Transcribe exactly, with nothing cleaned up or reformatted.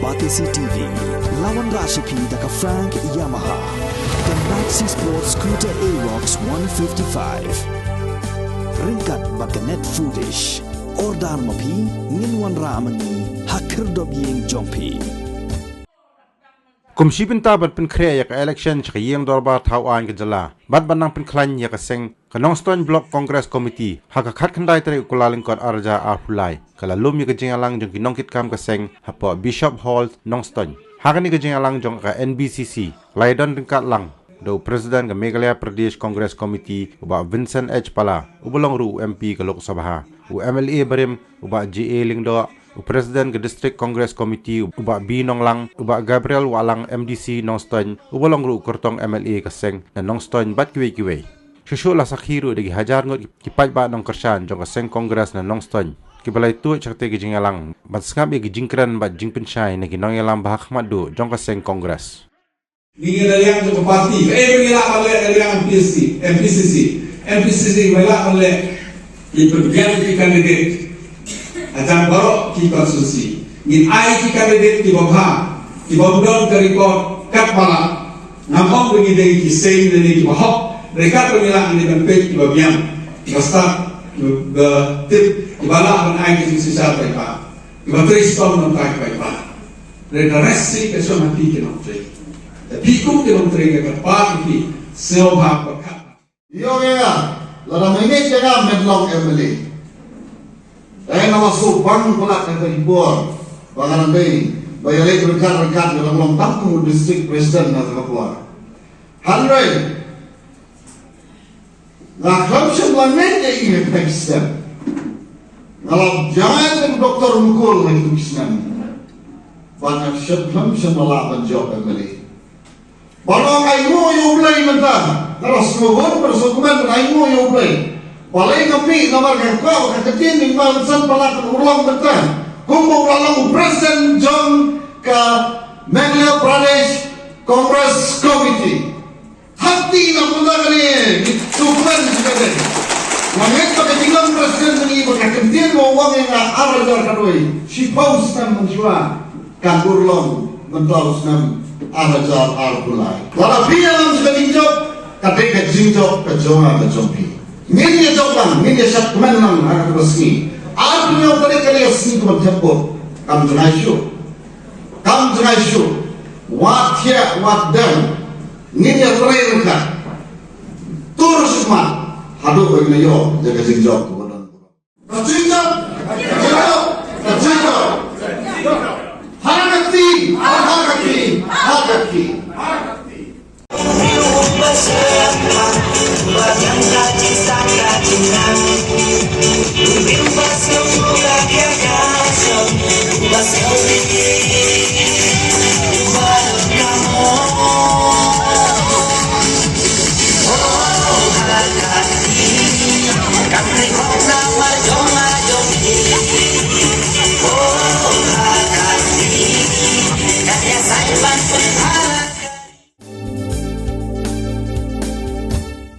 Batesi T V, la wanrah sha phi da ka Frank Yamaha, ka Maxi Sport Scooter Aerox one fifty-five. Ryngkat bad ka Net Foodish. Order ma phi, ngin wanrah ma ngi ha khyrdop ïing jong phi. Kum shi bynta ban pynkhreh ïa ka election sha ka ïing dorbar thaw aiñ ka jylla bad ban nang pynkhlaiñ ïa ka seng, ka Nongstoiñ Block Congress Committee ha ka khatkhyndai tarik u Kyllalyngkot arhajar arphew lai ka la lum ïa ka jingïalang jong ki nongkitkam ka seng hapoh Bishop Hall, Nongstoiñ. Ha kane ka jingïalang jong ka N B C C la ïadon ryngkat lang da u President ka Meghalaya Pradesh Congress Committee, u Bah Vincent H Pala, uba long ruh u M P ka Lok Sabha, u M L A barim, u Bah J A Lyngdoh, u President ka District Congress Committee, u Bah B Nonglang, u Bah Gabriel Wahlang, M D C Nongstoiñ, uba long ruh u kyrtong M L A ka seng na Nongstoiñ bad kiwei kiwei. Shuh shuh la sakhi ruh da ki hajar ngut ki paidbah nongkyrshan jong ka seng Congress na Nongstoiñ kiba la ïathuh sha katei ka jingïalang ban sngap ïa ki jingkren bad jingpynshai na ki nongïalam ba ha khmat duh jong ka seng Congress. Ngi ngi na liang jong ka party. Ka eh ngi lah ban leh na liang M P C C, M P C C, M P C C ba lah ban leh. Ngi pynbiang ki candidate. Hajan baroh ki constituency. Ngin ai ki candidate kiba bha, kiba ym don ka record kat ba lah. Ngam ong ba ngi dei ki seng ne kiba hok. Hynrei kat ba ngi lah ngi dei ban peit kiba biang, kiba stad, kiba tip, kiba lah ban ai ki jingshisha paidbah. Kiba trei shitom na bynta ki paidbah. Hynrei the rest shi ka shong ha phi ki nongtrei. Te phi kum ki nongtrei ka kyrpad ïa phi, sngewbha pyrkhat. Ïoh ïa nga, lada mynta ïa nga men long M L A. Te nga la shu bang palat ha kata ki por ba nga dang dei ba ïaleit ryngkat ryngkat, nga dang long tang kum u district president ha kata ka por. Hynrei nga khlem shym la ngeit ïa i ha kata ki step. Nga la jia ïa u Doctor Mukul ha kitu ki snem. Bad nga khlem shym la lah ban jop M L A. Bad nga ainguh ïa U Blei mynta. Nga la sngewhun bad sngewkmen bad ainguh ïa U Blei. Balei nga mih namar nga kwah ba ka ktien jong i Bah Vincent Pala kan urlong mynta kumba u la long u president jong ka Meghalaya Pradesh Congress Committee. Hangta na mynta kane, ngi sngewkmen sngewkmen. Nga ngeit ba ka jinglong president jong i, ba ka ktien ba u ong ïa nga ar hajar khatwei, shiphew snem mynshuwa, kan urlong mynta u snem ar hajar arphew lai. Lada phi ïalam sha ka jingjop, ka dei ka jingjop ka jong nga ka jong phi. Ngin ïa jop lang, ngin ïa shad kmen lang ha kata ka sngi. Arphew hynñiew tarik ka dei ka sngi kaba thep vote. Kam jngai shuh. Kam jngai shuh. Wat thiah, wat dem. Ngin ïa trei ryngkat. Tur sha khmat haduh ba ngin ïoh ïa ka jingjop kaba don. Ka jingjop